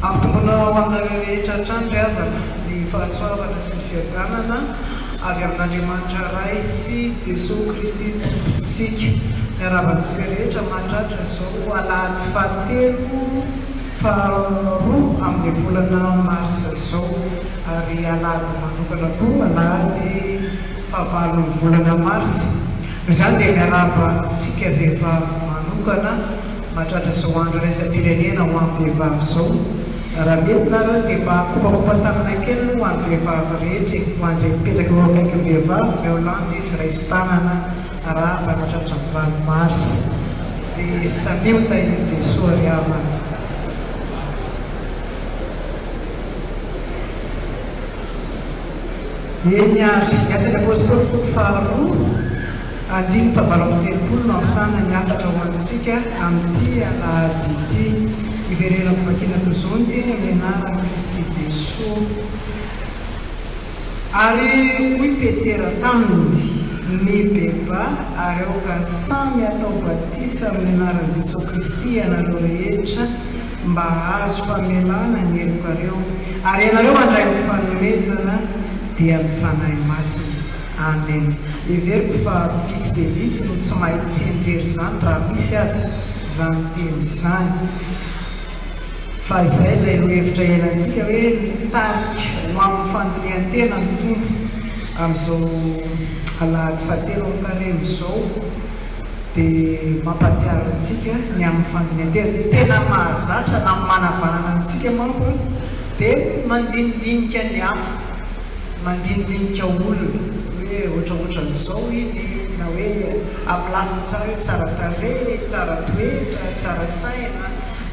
Ampitomboina ho aminareo rehetra hatrany ry havana ny fahasoavana sy ny fiadanana avy amin'Andriamanitra Ray sy Jesoa Kristy Tompontsika. Miarahaba antsika rehetra mahatratra izao alahady fahatelo faharoa amin'ny volana marsa izao ary alahady manokana koa alahady fahavalon'ny volana marsa. Noho izany dia miarahaba antsika vehivavy manokana mahatratra izao andro iraisam-pirenena ho an'ny vehivavy izao. Raha mety nareo dia mba kopakopa-tanana kely aloha ho an'ny vehivavy rehetra e! Ho an'izay mipetraka eo akaikin'ny vehivavy, omeo lanja izy, raiso tanana, arahaba nahatratra ny 8 marsa. Dia samia ho tahian'i Jesoa ry havana. Eny ary, ny Asan'ny Apostoly toko faharoa, andininy fahavalo amby telopolo no ampitana ny hafatra ho antsika amin'ity alahady ity. Iverenako vakiana toy izao ny teny amin'ny anaran'i Kristy Jesoa. Ary hoy Petera taminy, Mibebaha ary aoka samy hatao batisa amin'ny anaran'i Jesoa Kristy ianareo rehetra, mba hahazo famelana ny helokareo, ary ianareo handray ny fanomezana, dia ny Fanahy Masina. Amen. Heveriko fa vitsy dia vitsy no tsy mahay tsianjery izany raha misy aza izany teny izany. Fa izay ilay lohevitra iainantsika hoe mitarika ho amin'ny fandinihan-tena ny Tompo amin'izao alahady fahatelo amin'ny karemy izao. Dia mampahatsiaro antsika ny amin'ny fandinihan-tena. Ny tena mahazatra na manavanana antsika manko dia mandinidinika ny hafa, mandinidinika olona hoe ohatraohatran'izao iny na hoe amin'ny lafiny tsara hoe tsara tarehy, tsara toetra, tsara saina.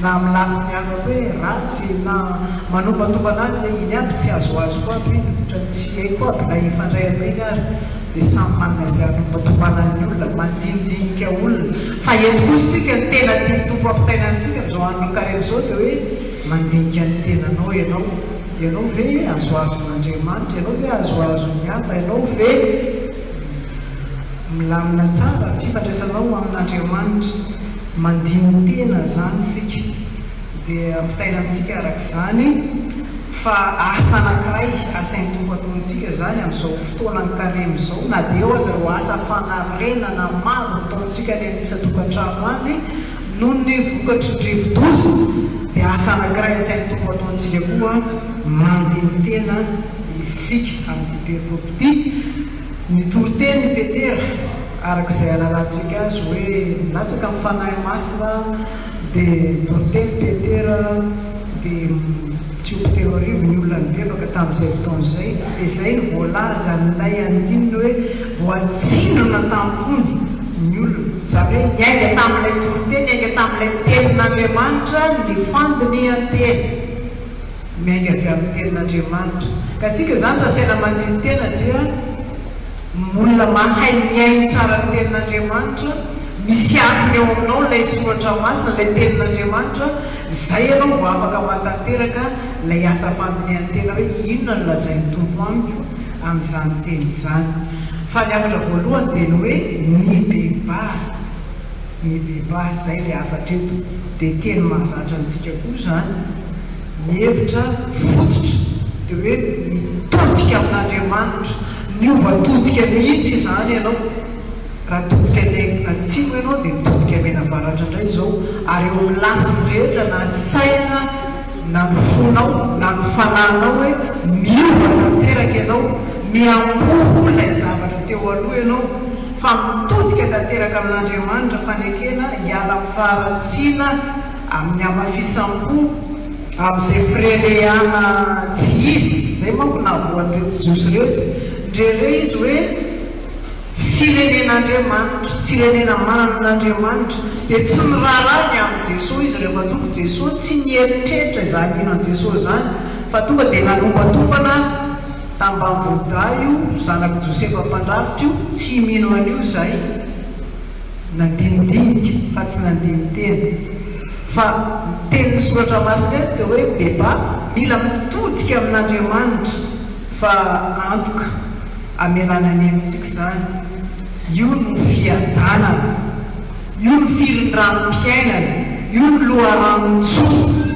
Na amin'ny lafiny hafa koa hoe ratsy na manombatombana azy hoe iny aby tsy azoazoko aby iny, ohatran'ny tsy haiko aby na hifandray amin'iny ary dia samy manana izay anombatombanan'ny olona, mandinidinika olona. Fa eto kosa isika ny tena tian'ny Tompo ampitaina amintsika amin'izao andron'ny karemy izao dia hoe mandinika ny tenanao ianao, ianao ve azoazon'Andriamanitra, ianao ve azoazon'ny hafa, ianao ve milamina tsara ny fifandraisanao amin'Andriamanitra. Mandini-tena izany isika, dia ampitaina amintsika araka izany fa asa anankiray asain'ny Tompo ataontsika izany amin'izao fotoanan'ny Karemy izao, na dia eo aza ireo asa fanarenana maro ataontsika any amin'ny isan-tokantrano any noho ny vokatry ny rivo-doza, dia asa anankiray asain'ny Tompo ataontsika koa mandini-tena isika amin'ity perikopa ity. Nitory teny i Petera. Araka izay ahalalantsika azy hoe nilatsaka ny Fanahy Masina dia nitory teny Petera dia tsy ho 3000 ny olona nibebaka tamin'izay fotoana izay dia izay no voalazan'ilay andininy hoe voatsindrona tam-pony ny olona izany hoe niainga tamin'ilay toriteny niainga tamin'ilay tenin'Andriamanitra ny fandinihan-tena miainga avy amin'ny tenin'Andriamanitra ka isika izany raha saina mandini-tena dia Olona mahay mihaino tsara ny Tenin'Andriamanitra, misy akony ao aminao ilay Soratra Masina, ilay Tenin'Andriamanitra, izay ianao vao afaka mahatanteraka ilay asa fandinihan-tena hoe inona no lazain'ny Tompo amiko amin'izany teny izany. Fa ny hafatra voalohany dia ny hoe mibebaha, mibebaha, izay ilay hafatra eto. Dia teny mahazatra antsika koa izany. Ny hevitra fototra dia hoe mitodika amin'Andriamanitra. Miova todika mihitsy izany ianao. Raha todika any atsimo ianao dia todika mianavaratra indray izao. Ary eo amin'ny lafiny rehetra na saina na ny fonao na ny fanahinao hoe miova tanteraka ianao. Miamboho ilay zavatra teo aloha ianao fa mitodika tanteraka amin'Andriamanitra fanekena hiala amin'ny faharatsiana. Amin'ny hamafisam-po, amin'izay firerehana tsy izy, izay manko nahavoan'ireto Jiosy ireto, ndrere izy hoe firenen'Andriamanitra, firenena manin'Andriamanitra, dia tsy niraharaha ny amin'i Jesoa izy rehefa tonga Jesoa, tsy nieritreritra izany hino an'i Jesoa izany, fa tonga dia nanombatombana. Ambanivohidahy io, zanak'i Josefa mpandrafitra io, tsy mino an'io izahay. Nandinidinika fa tsy nandini-tena. Fa ny tenin'ny Soratra Masina eto dia hoe mibebaha, mila mitodika amin'Andriamanitra fa antoka hamelana ny helotsika izany. Io no fiadanana. Io no firindram-piainana. Io no loharanon-tsoa.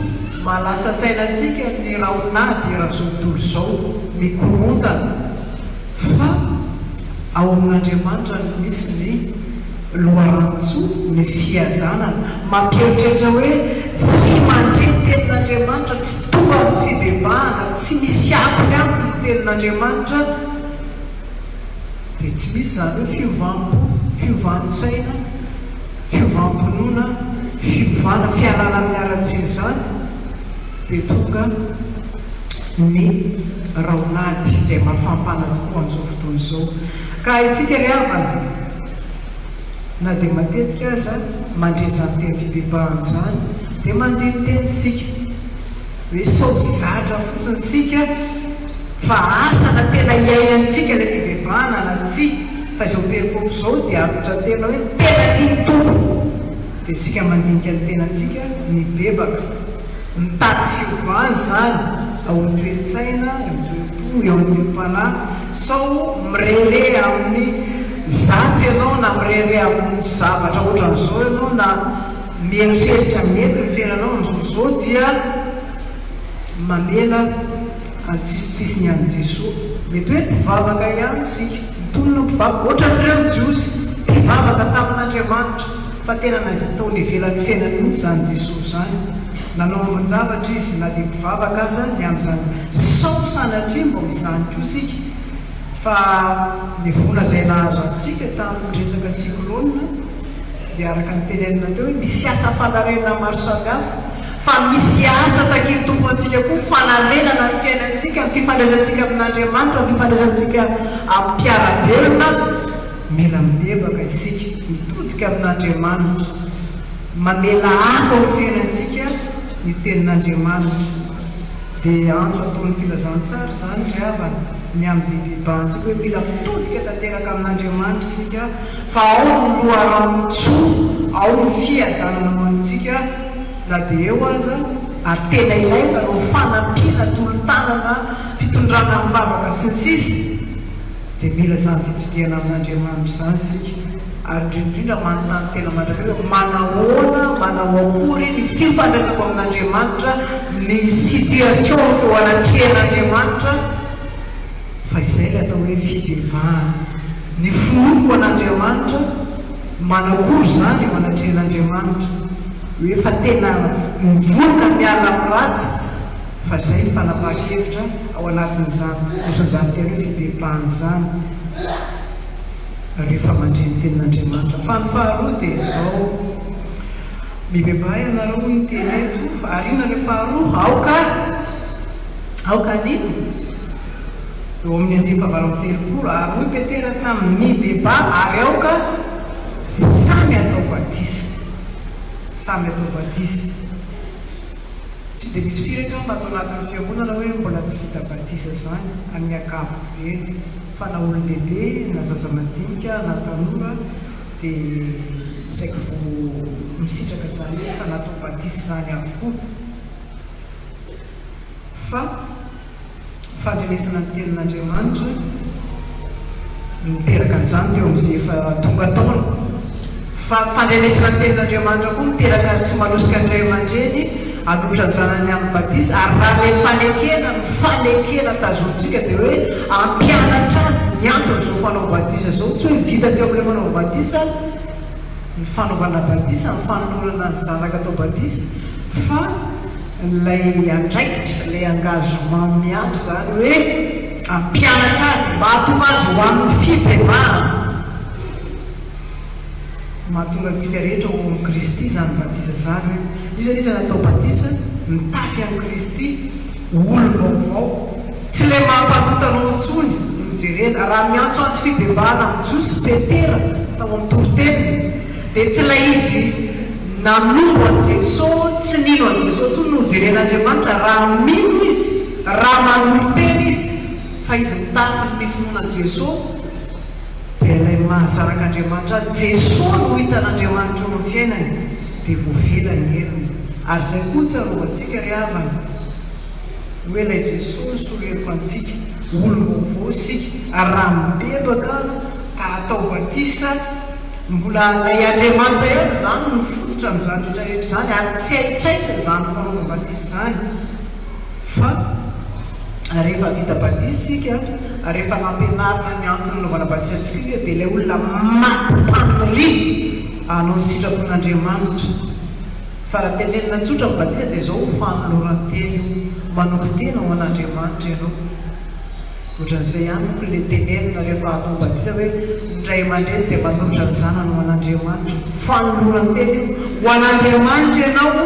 Mahalasa saina antsika ny rahon'ady eran'izao tontolo izao, mikorontana. Fa ao amin'Andriamanitra no misy ny loharanon-tsoa, ny fiadanana. Mampieritreritra hoe tsy mandre ny tenin'Andriamanitra, tsy tonga amin'ny fibebahana, tsy misy akony aminy ny tenin'Andriamanitra, dia tsy misy izany hoe fiovam-po, fiovan-tsaina, fiovam-pinoana, fiovana, fialana amin'ny haratsiana izany, dia tonga ny rahon'ady izay mafampana tokoa amin'izao fotoana izao. Ka isika ry havana, na dia matetika aza mandre izany teny fibebahana izany, dia mandini-tena isika hoe sao zatra fotsiny isika fa asa na tena iainantsika ilay fibebahana na tsia, fa izao perikopa izao dia antitra tena hoe tena tia ny Tompo. Dia isika mandinika ny tenantsika mibebaka. Mitaky fiovana izany ao amin'ny toe-tsaina, eo amin'ny toe-po, eo amin'ny toe-panahy. Sao mirehareha amin'ny zatsy ianao na mirehareha amin'ny zavatra ohatran'izao ianao na mieritreritra mety ny fiainanao amin'izao izao dia mamela antsisitsisiny an'i Jesoa. Mety hoe mpivavaka ihany isika, mitonona mpivavaka, ohatran'ireo Jiosy mpivavaka tamin'Andriamanitra. Fa tena nataony ivelan'ny fiainany mihitsy izany Jesoa izany. Nanao ambin-javatra izy na dia mpivavaka aza ny amin'izany Sao sanatria mba ho izany koa isika. Fa ny vola izay nahazo antsika tamin'ny resaka cyclone dia araka ny tenenina teo hoe misy asa fanarenana maro samihafa fa misy asa takian'ny Tompo antsika koa fanarenana ny fiainantsika, ny fifandraisantsika amin'Andriamanitra, ny fifandraisantsika amin'ny mpiara-belona. Mila mibebaka isika, mitodika amin'Andriamanitra, mamela ako amin'ny fiainantsika ny Tenin'Andriamanitra. Dia antso ataon'ny Filazantsara izany ry havana, ny amin'izay hibebahantsika hoe mila mitodika tanteraka amin'Andriamanitra isika fa ao no loharanon-tsoa, ao no fiadanana ho antsika na dia eo aza, ary tena ilaina ireo fanampiana, tolo-tanana, fitondrana amim-bavaka sy ny sisa. Dia mila izany fitodihana amin'Andriamanitra izany isika, ary indrindra indrindra manontany tena mandrakariva hoe manahoana, manao akory ny fifandraisako amin'Andriamanitra, ny situation-ko eo anatrehan'Andriamanitra, fa izay ilay atao hoe fibebahana. Ny finoako an'Andriamanitra, manakory izany eo anatrehan'Andriamanitra, hoe efa tena mivonona miala amin'ny ratsy, Fa izay ny fanapahan-kevitra ao anatin'izany fokosin'izany teny hoe fibebahana izany rehefa mandre ny tenin'Andriamanitra. Fa ny faharoa dia izao, Mibebaha ianareo hoy ny teny eto, ary inona ilay faharoa? Aoka, aoka haninona? Eo amin'ny andininy fahavalo amby 30, ary hoy Petera taminy, Mibebaha ary aoka samy hatao batisa. Samy hatao batisa. Tsy dia misy firy angamba ato anatin'ny fiangonana hoe mbola tsy vita batisa izany amin'ny ankapobeny fa na olon-dehibe na zaza madinika na tanora dia saiky vao misitraka izany hoe efa natao batisa izany avokoa fa Fandrenesana ny Tenin'Andriamanitra no niteraka an'izany teo amin'izay efa tonga taona. Fa fandrenesana ny Tenin'Andriamanitra koa miteraka sy manosika ny ray aman-dreny hanolotra ny zanany amin'ny batisa, ary raha ilay fanekena no fanekena tazonintsika dia hoe hampianatra azy ny anton'izao fanao batisa izao, tsy hoe vita teo amin'ilay fanao batisa ny fanaovana batisa, ny fanolorana ny zanaka atao batisa, fa Ilay andraikitra, ilay engagement miandry izany hoe hampianatra azy mba hahatonga azy ho amin'ny fibebahana. Mahatonga antsika rehetra ho ao amin'i Kristy izany batisa izany hoe iza n'iza natao batisa mitafy an'i Kristy ho olom-baovao. Tsy ilay maha mpanota anao intsony no jerena. Raha miantsoantso fibebahana amin'i Jiosy Petera tao amin'ny toriteniny dia tsy ilay izy nanombo an'i Jeso, tsy nino an'i Jeso intsony no hojeren'Andriamanitra raha mino izy, raha manolo-tena izy, fa. Fa izy mitafy ny finoana an'i Jesoa dia ilay maha zanak'Andriamanitra azy, Jesoa no hitan'Andriamanitra eo amin'ny fiainany dia voavela ny helony. Ary izay koa tsarovantsika ry havana hoe ilay Jesoa nisolo heloka antsika, olom-baovao isika ary raha mibebaka ka atao batisa, mbola ilay Andriamanitra ihany izany no fototra amin'izany rehetra rehetra izany ary tsy haitraitra izany fanaovam-batisa izany. Fa rehefa vita batisa isika, rehefa nampianarina ny antony nanaovana batisa antsika isika, dia ilay olona matim-paniriana hanao ny sitrapon'Andriamanitra. Fa raha tenenina tsotra ny batisa dia izao, fanoloran-tena io, manompo-tena ho an'Andriamanitra ianao. Ohatran'izay ihany manko ilay tenenina rehefa atao batisa hoe ny ray aman-dreny izay manolotra ny zanany ho an'Andriamanitra. Fanoloran-tena io. Ho an'Andriamanitra ianao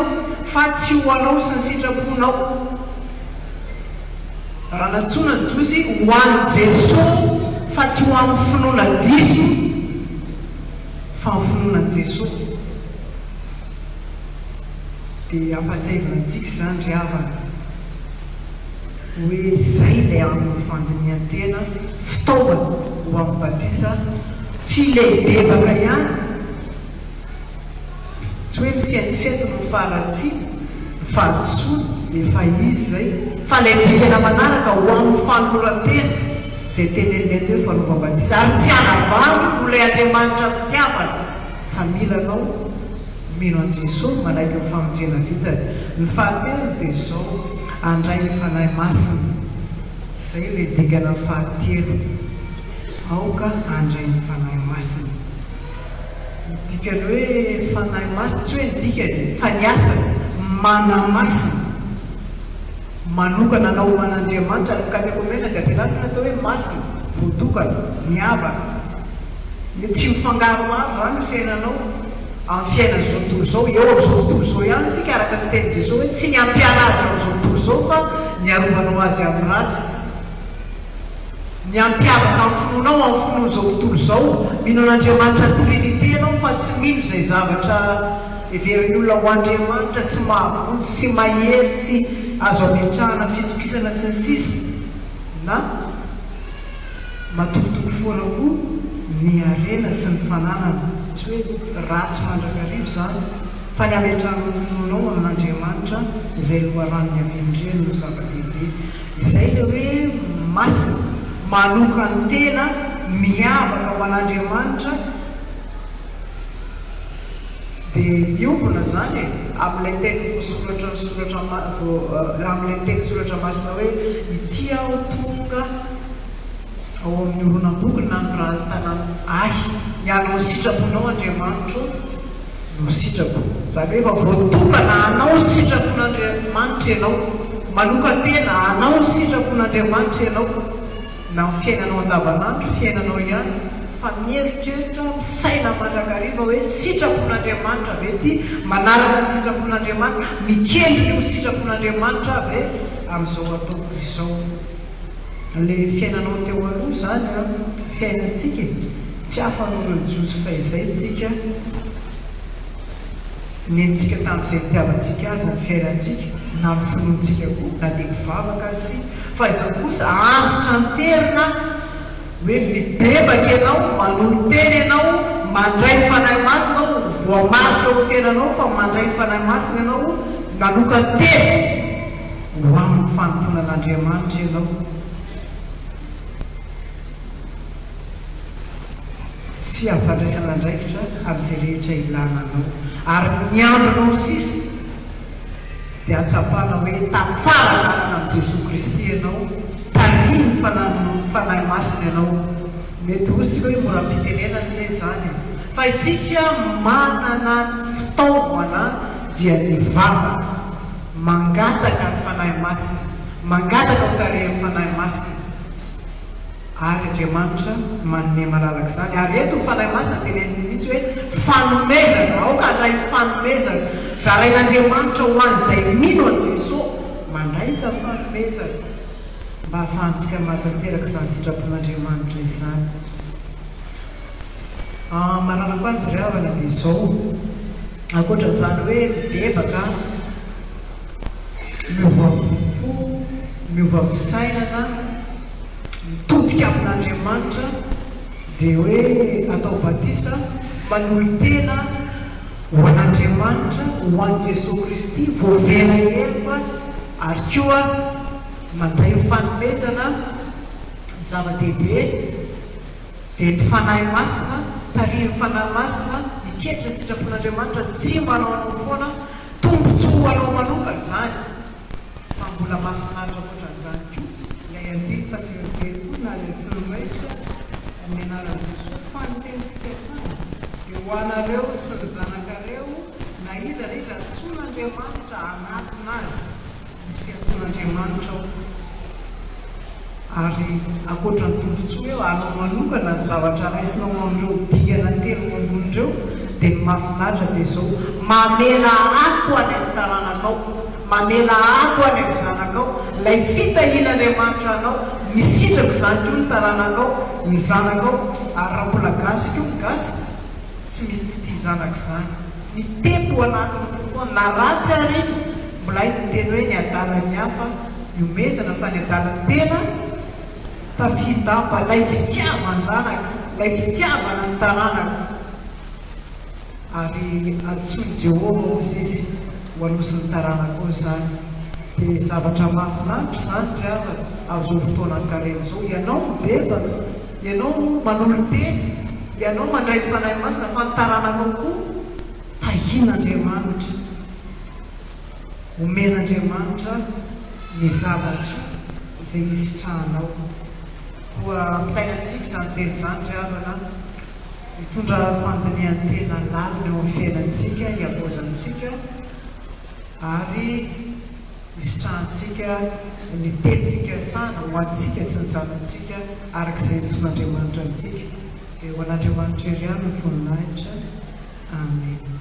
fa tsy ho anao sy ny sitraponao. Raha nantsoina ny Jiosy ho an'i Jesoa fa tsy ho amin'ny finoana diso fa amin'ny finoana an'i Jesoa. Dia ampahatsiahivina antsika izany ry havana. Hoe izay ilay anton'ny fandinihan-tena, fitaovana ho amin'ny batisa, tsy ilay hibebaka ihany, tsy hoe misentosento noho ny faharatsiana, ny fahadisoana, efa izy izay, fa ilay dingana manaraka ho amin'ny fanoloran-tena, izay tenenina eto hoe fanaovam-batisa, ary tsy hanavalo noho ilay Andriamanitra fitiavana, fa mila anao. Mino an'i Jesoa, manaiky ny famonjena vitany. Ny fahatelo dia izao, handray ny Fanahy Masina. Izay ilay dingana fahatelo. Aoka handray ny Fanahy Masina. Ny dikan'ny hoe Fanahy Masina, tsy hoe ny dikany, fa ny asany, manamasina. Manokana anao ho an'Andriamanitra, ny katekomena dia ampianarina ny atao hoe masina, voatokana, miavaka. Ny tsy mifangaroharo izany ny fiainanao amin'ny fiainan'izao tontolo izao. Eo amin'izao tontolo izao ihany isika araka ny tenin'i Jesoa hoe tsy ny hampiala azy eo amin'izao tontolo izao fa ny harovanao azy amin'ny ratsy. Ny hampiavaka ny finoanao amin'ny finoan'izao tontolo izao. Mino an'Andriamanitra Trinite ianao fa tsy mino izay zavatra heverin'ny olona ho Andriamanitra sy mahavonjy sy mahery sy azo ametrahana fitokisana sy ny sisa na Matokitoky foana koa ny harena sy ny fananana. Tsy hoe ratsy mandrakariva izany, fa ny hametrahanao ny finoanao amin'Andriamanitra izay loharano niavian'ireny no zava-dehibe. Izay ilay hoe masina, manokan-tena, miavaka ho an'Andriamanitra. Dia miombona izany e, amin'ilay teny voasoratra ny soratra amin'ilay teny soratra masina hoe ity aho tonga ao amin'ny horonam-boky nanoratana ahy, ny hanao ny sitraponao Andriamanitro no sitrako. Izany hoe efa voatokana hanao ny sitrapon'Andriamanitra ianao, manokan-tena hanao ny sitrapon'Andriamanitra ianao. Na ny fiainanao andavanandro, fiainanao ihany, fa mieritreritra, misaina mandrakariva hoe sitrapon'Andriamanitra ve ity, manaraka ny sitrapon'Andriamanitra, mikendry ny ho sitrapon'Andriamanitra aho ve amin'izao ataoko izao. Ilay fiainanao teo aloha izany an, fiainantsika e, tsy hafa noho ireo Jiosy fahizay tsika, nentsika tamin'izay nitiavantsika azy ny fiainantsika, na ny finoantsika koa, na dia mpivavaka aza isika. Fa izao kosa, antitranterina hoe mibebaka ianao, manolo-tena ianao, mandray ny Fanahy Masina ao, voamarika ao amin'ny fiainanao fa mandray ny Fanahy Masina ianao, nanokan-tena ho amin'ny fanompoana an'Andriamanitra ianao. Sy amin'ny fandraisana andraikitra amin'izay rehetra ilana anao. Ary ny ambinao sisa. dia hahatsapana hoe tafara-dalana amin'i Jesoa Kristy ianao, tarihin'ny Fanahy Masina ianao. Mety ho isika hoe mora am-pitenenana anie izany e! Fa isika manana fitaovana dia ny vavaka, mangataka ny Fanahy Masina, mangataka ho tarihin'ny Fanahy Masina. Ary Andriamanitra manome malalaka izany. Ary eto ny Fanahy Masina teneniny mihitsy hoe fanomezana, aoka handray ny fanomezana. Zarain'Andriamanitra ho an'izay mino an'i Jesoa. Mandraisa fanomezana mba hahafahantsika mahatanteraka izany sitrapon'Andriamanitra izany. Hamaranako azy ry havana dia izao, ankoatran'izany hoe mibebaka, miova fo, miova fisainana. an'Andriamanitra dia hoe atao batisa, manolo-tena ho an'Andriamanitra, ho an'i Jesoa Kristy, voavela heloka ary koa mandray ny fanomezana zava-dehibe dia ny Fanahy Masina, tarihin'ny Fanahy Masina, miketrika ny sitrapon'Andriamanitra, tsy manaonao foana, tombontsoa ho anao manokana izany. Fa mbola mahafinaritra ankoatran'izany koa ilay andininy faha-89 na dia tsy noraisiko aza ny anaran'i Jesoa fa ny teny fikasana dia ho anareo sy ny zanakareo na iza na iza antsoin'Andriamanitra hanatona azy. Misy fiantsoan'Andriamanitra ao. Ary ankoatra ny tombontsoa eo anao manokana ny zavatra raisinao amin'ireo dingana telo ambony ireo dia ny mahafinaritra dia izao, mamela ako any amin'ny taranakao, mamela ako any amin'ny zanakao, ilay fitahian'Andriamanitra anao, misitraka izany koa ny taranakao, ny zanakao, ary raha mbola gasy koa ny gasy, tsy misy tsy tia zanaka izany. Mitempo anatin'ny fo foana, na ratsy ary iny, mbola hay ny miteny hoe ny adalan'ny hafa iomezana fa ny adalan'ny tena tafidamba, ilay fitiavan-janaka, ilay fitiavana ny taranaka. Ary antsoin'i Jehovah, hozy izy, ho anosin'ny taranakao izany. Dia zavatra mahafinaritra izany ry havana, amin'izao fotoana ankarena izao. Ianao mibebaka, ianao manolo-tena, ianao mandray ny Fanahy Masina, fa ny taranakao koa tahian'Andriamanitra. Omen'Andriamanitra ny zava-tsoa izay hisitrahanao. Koa ampitaina amintsika izany teny izany ry havana. Mitondra fandinihan-tena lalina eo amin'ny fiainantsika, hihavaozantsika ary hisitrahantsika ny teny fikasana ho antsika sy ny zanatsika araka izay antsoin'Andriamanitra antsika. Dia ho an'Andriamanitra irery ihany ny voninahitra. Amena.